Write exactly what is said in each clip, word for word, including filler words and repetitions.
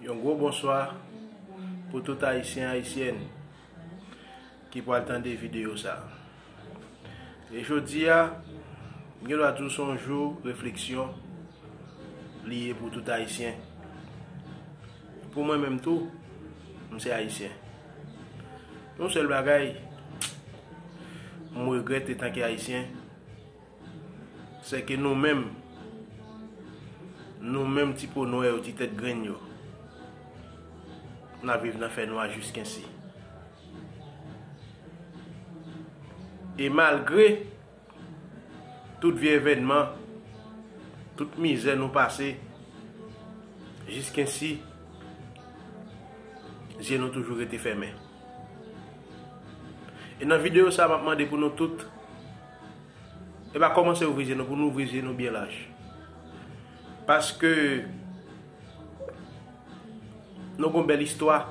Yon gwo bonswa pou tout Ayisyen, Ayisyèn ki pral tande videyo sa. E jodi a, m gen dwa di w se yon jou refleksyon li ye pou tout Ayisyen. Pou mwen menm tou, m se Ayisyen. Yon sèl bagay, m regrèt etanke Ayisyen, se ke nou menm, nou menm ti po nwè yo, ti tèt grenn yo, n ap viv nan fènwa jiskensi. E malgre tout vye evènman, tout mizè nou pase, jiskensi, zye nou toujou rete fèmen. E nan videyo sa, m ap mande pou nou tout, e pa kòmanse ouvri zye nou, pou nou ouvri zye nou byen laj. Paske nou gon bèl istwa.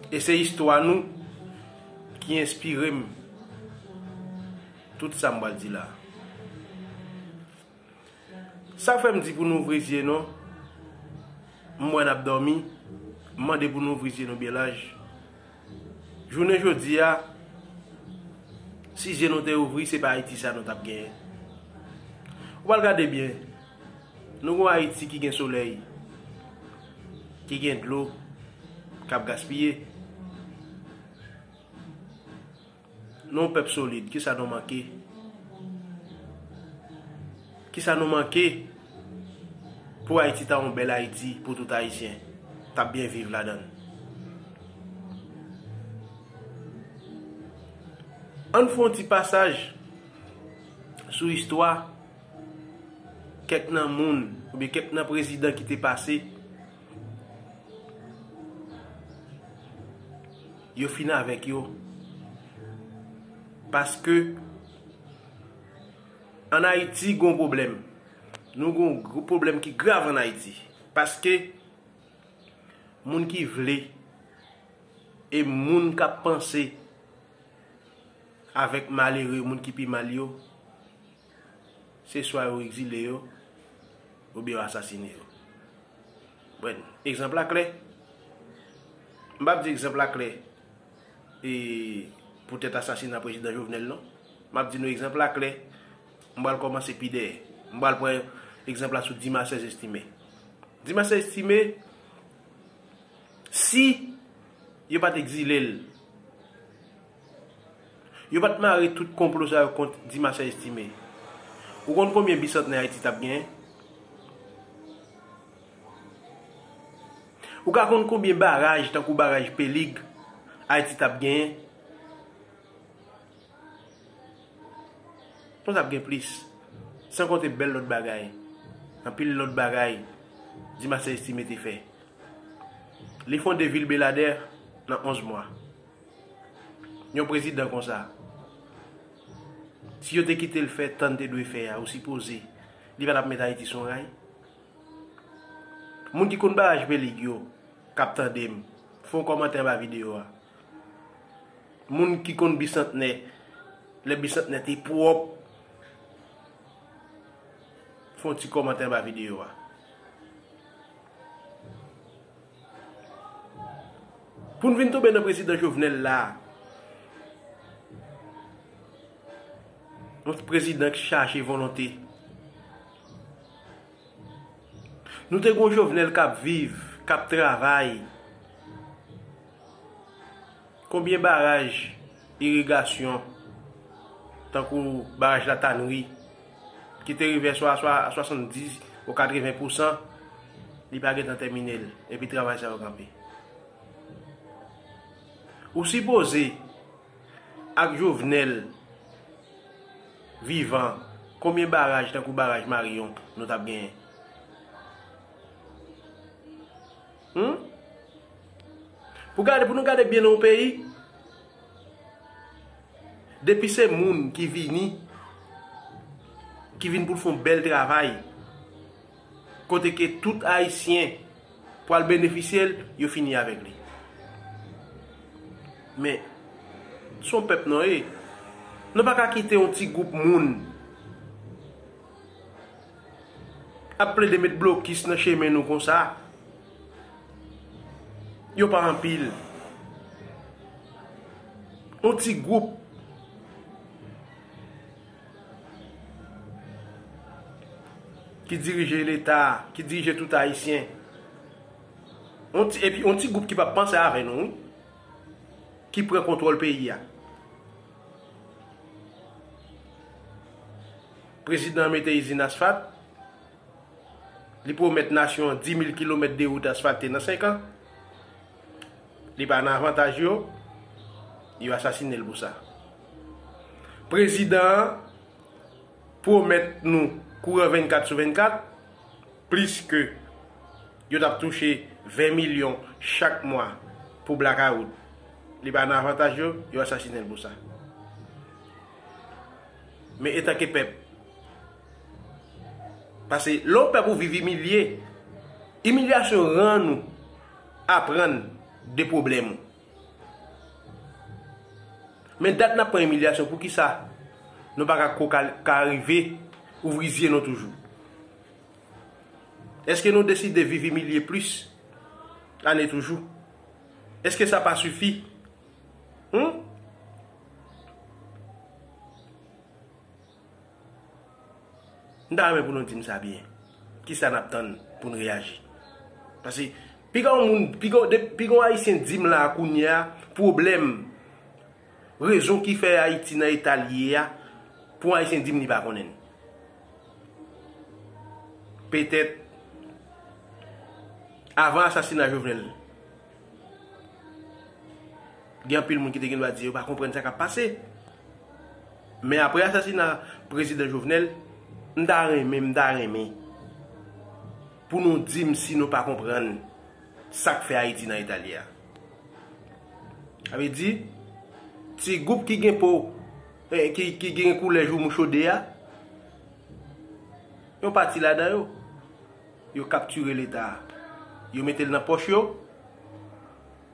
E se istwa nou ki enspire m tout sa m pral di la. Sa fè m di pou nou ouvri zye nou. M wè n ap dòmi. M mande pou nou ouvri zye nou byen laj. Jounen jodi a, si zye nou te ouvri, se pa Ayiti sa nou t ap genyen. Ou pral gade byen, nou gon Ayiti ki gen solèy, ki gen dlo, k ap gaspiye. Nou yon pèp solid, kisa nou manke? Kisa nou manke pou Ayiti ta yon bèl Ayiti pou tout Ayisyen t ap byen viv ladan l? Ann fè yon ti pasaj sou istwa kèk nan moun oubyen kèk nan prezidan ki te pase. Yo fin avèk yo. Paske ann Ayiti gon pwoblèm. Nou gon gwo pwoblèm ki grav ann Ayiti. Paske moun ki vle e moun k ap panse avèk malere, moun ki pi mal yo, se swa yo egzile yo, oubyen yo asasine yo. Bon, egzanp la klè. M p ap di egzanp la klè e poutèt asasina prezidan Jovenel, non. M ap di nou egzanp la klè. M pral kòmanse pi dèyè. M pral pran egzanp la sou Dimasèz Estimé. Dimasèz Estimé, si yo pa t egzile l, yo pa t mare tout konplo sa yo kont Dimasèz Estimé, ou konn konbyen bisantnè Ayiti t ap genyen? Ou ka konn konbyen baraj, tankou baraj Pelig, Ayiti t ap genyen? Bon, t ap gen plis. San konte bèl lòt bagay. Anpil lòt bagay Dimasèz Estimé te fè. Li fonde vil Beladè nan onz mwa. Yon prezidan konsa, si yo te kite l fè tan l te dwe fè a, ou sipoze li pa t ap met Ayiti sou yon ray? Moun ki konn baraj Pelig yo, k ap tande m, fè yon kòmantè anba videyo a. Moun ki konn Bisantnè, lè Bisantnè te pwòp, fè yon ti kòmantè anba videyo a. Pou n vin tonbe nan prezidan Jovenel la, yon prezidan ki chaje volonte. Nou te gon Jovenel k ap viv, k ap travay. Konbyen baraj irigasyon, tankou baraj Latanri, ki te rive swa, swa a swasanndiz ou katreven pousan, li pa gentan tèmine l, epi travay sa yo kanpe? Ou sipoze ak Jovenel vivan, konbyen baraj tankou baraj Marion nou t ap genyen? Hmm? Pou gade, pou nou gade byen nan yon peyi, depi se moun ki vini, ki vin pou l fè yon bèl travay, kote ke tout Ayisyen pral benefisye l, yo fini avèk li. Men, se yon pèp nou ye. Nou pa ka kite yon ti gwoup moun Ap plede met blokis nan chemen nou konsa. Yo pa anpil. Yon ti gwoup ki dirije Leta, ki dirije tout Ayisyen. Yon ti, epi yon ti gwoup ki p ap panse avè nou, wi. Ki pran kontwòl peyi a. Prezidan an mete izin asfalt, li pwomèt nasyon an dis mil kilomèt de wout asfalte nan senk an. Li pa nan avantaj yo, yo asasinen l pou sa. Prezidan an pwomèt nou kouran vennkat sou vennkat, plis ke yo t ap touche ven milyon chak mwa pou blakawout. Li pa nan avantaj yo, yo asasinen l pou sa. Men etanke pèp, paske lè w pèp ou viv imilye, imilyasyon rann ou aprann de pwoblèm ou. Men dat n ap pran imilyasyon, poukisa nou pa ka ko ka, ka rive ouvri zye nou toujou? Èske nou deside viv imilye plis ane toujou? Èske sa pa sifi? Hmm? M ta renmen pou nou di m sa byen. Kisa n ap tann pou n reyaji? Paske piga yon moun, piga, de- piga yon Ayisyen di m la kounye a, pwoblèm, rezon ki fè Ayiti nan eta l ye a, pou yon Ayisyen di m li pa konnen l. Petèt, avan asasina Jovenel, gen anpil moun ki te gen dwa di yo pa konprann sa k ap pase. Men apre asasina prezidan Jovenel, m ta renmen, m ta renmen pou nou di m si nou pa konprann sa k fè Ayiti nan eta l ye a. Sa vle di, ti gwoup ki gen po, eh, ki, ki gen koulè joumou chode a, yon pati ladan yo, yo kaptire Leta a. Yo mete l nan pòch yo.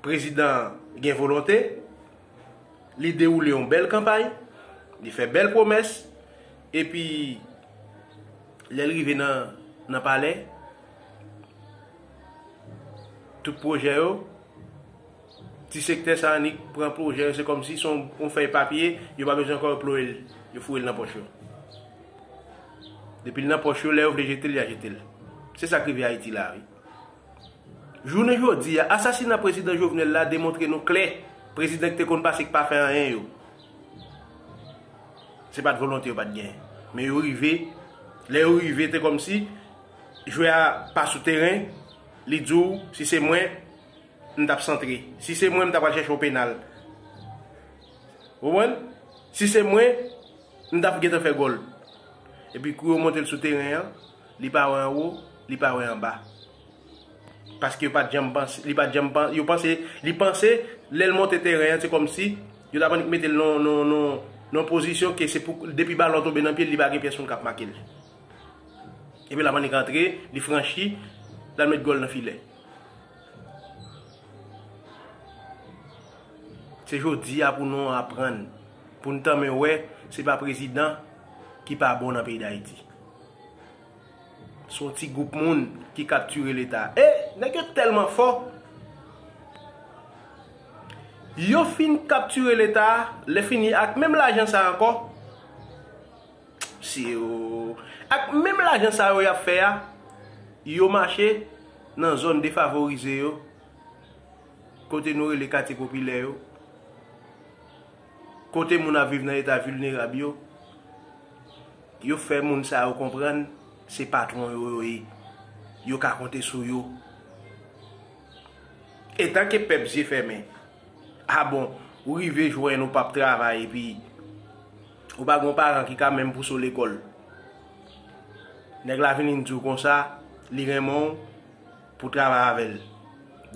Prezidan an gen volonte, li dewoule yon bèl kanpay, li fè bèl pwomès, epi lè l rive nan, nan palè, tout pwojè yo, ti sektè sa annik pran pwojè yo, se kòmsi se yon, yon fèy papye, yo pa bezwen ankò yo ploye l, yo foure l nan pòch yo. Depi l nan pòch yo, lè yo vle jete l, y a jete l. Se sa k rive Ayiti la, wi. Jounen jodi a, asasina prezidan Jovenel la demontre nou klè, prezidan ki te konn pase k pa fè anyen yo. Se pa t volonte yo pa t genyen. Men yo rive, lè yo rive, te kòmsi jwè a pa sou teren, li di w, si se mwen, m t ap santre. Si se mwen, m ta pral chèche yon penal. Ou konprann? Si se mwen, m t ap gentan fè gòl. Epi kou yo monte l sou teren an, li pa wè anwo, li pa wè anba. Paske yo pa t janm panse, li pa t janm pan-, yo panse, li panse, lè l monte teren an, se kòmsi yo t ap annik mete l nan, nan, nan, nan pozisyon ke se pou, depi balon tonbe nan pye l, li pa gen pyès moun k ap make l. Epi l ap annik antre, li franchi, l al met gòl nan filè. Se jodi a pou nou aprann, pou n tanmen wè, se pa prezidan ki pa bon nan peyi Dayiti. Se yon ti gwoup moun ki kaptire Leta. E nèg yo tèlman fò. Yo fin kaptire Leta, lè fini ak menm lajan sa ankò. Si yo, ak menm lajan sa yo y ap fè a, yo mache nan zòn defavorize yo, kote nou rele katye popilè yo, kote moun ap viv nan eta vilnerab yo, yo fè moun sa yo konprann se patwon yo yo ye. Yo ka konte sou yo. Etanke pèp zye fèmen, a bon, ou rive jwenn ou p ap travay epi ou pa gen yon paran ki ka menm pouse w lekòl. Nèg la vini di w konsa, li renmen w, pou travay avè l.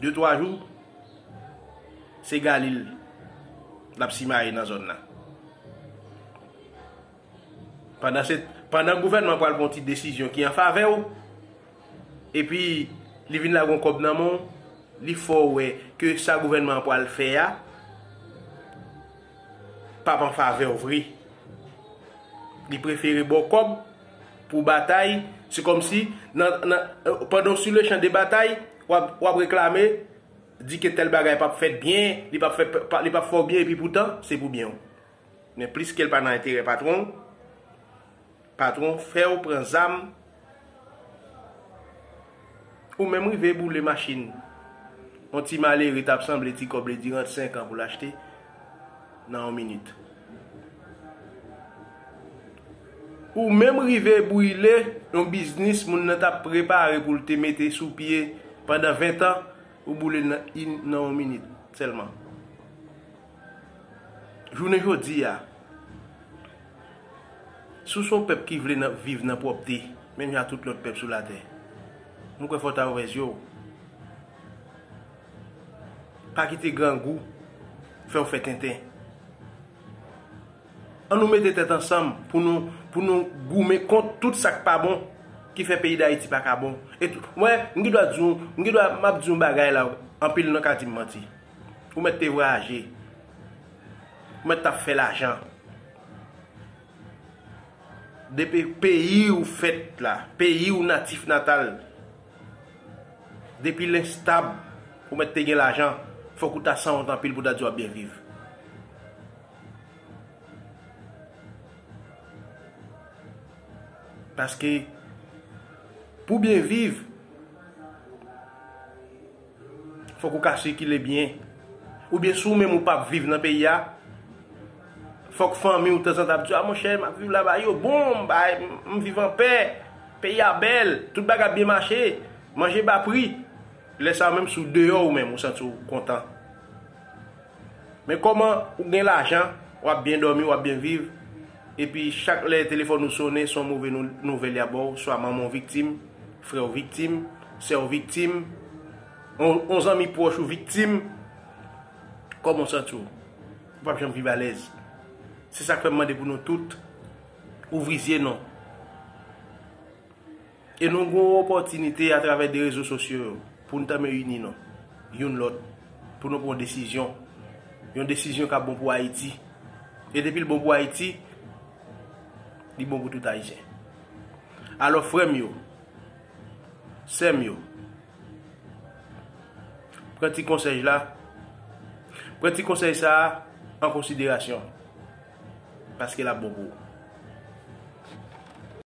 De twa jou, se Galil l ap simaye nan zòn nan. Pandan se, pandan gouvènman an pral pran yon ti desizyon ki an favè w, epi li vin lage yon kòb nan men w, li fè w wè ke sa gouvènman an pral fè a p ap an favè w vre. Li prefere ba w kòb Ou batay, se kòmsi nan, nan, pandan w sou le chan de batay, w ap, w ap reklame, di ke tèl bagay p ap fèt byen, li p ap fè, pa, li p ap fè w byen, epi poutan, se pou byen w. Men plis ke l pa nan enterè patwon, patwon fè w pran zam, ou menm rive boule machin. Yon ti malere t ap sanble ti kòb li di rann senk an pou l achte nan yon minit. Ou menm rive brile yon biznis moun nan t ap prepare pou l te mete sou pye pandan ven tan, ou boule l nan, nan yon minit sèlman. Jounen jodi a, si w se yon pèp ki vle nan, viv nan pwòpte, menm jan ak tout lòt pèp sou latè, m kwè fò w ta ouvè zye w. Pa kite grangou fè w fè tenten. An nou mete tèt ansanm pou nou, pou nou goumen kont tout sa k pa bon ki fè peyi Dayiti pa ka bon. E tou, mwen, m gen dwa di w, m gen dwa, m ap di yon bagay la, anpil nan ka di m manti. Ou mèt te vwayaje. Ou mèt t ap fè lajan. Depi peyi ou fèt la, peyi ou natif natal, depi l enstab, ou mèt te gen lajan, fòk ou ta sanwont anpil pou ta di w ap byen viv. Paske, pou byen viv, fòk ou ka sikile byen. Oubyen si w menm ou p ap viv nan peyi a, fòk fanmi w tanzantan ap di w, "A monchè, m ap viv laba, yo bon, m bay, m viv anpè, peyi a bèl, tout bagay ap byen mache, manje ba pri." Lè sa a menm si w deyò ou menm, ou santi w kontan. Men kòman ou gen lajan, w ap byen dòmi, w ap byen viv, epi chak lè telefòn ou sonnen, se yon move nou, nouvèl y ap ba w, swa manman w viktim, frè w viktim, sè w viktim, yon, yon zanmi pwòch ou viktim, kòman w santi w? Ou p ap janm viv alèz. Se sa k fè m mande pou nou tout, ouvri zye nou. E nou gen yon opòtinite atravè de rezo sosyo yo pou n tanmen ini nou, youn lòt, pou nou pran yon desizyon. Yon desizyon k ap bon pou Ayiti. E depi l bon pou Ayiti, li bon pou tout Ayisyen. Alò, frè m yo, sè m yo, pran ti konsèy la, pran ti konsèy sa a an konsiderasyon, paske l ap bon pou ou.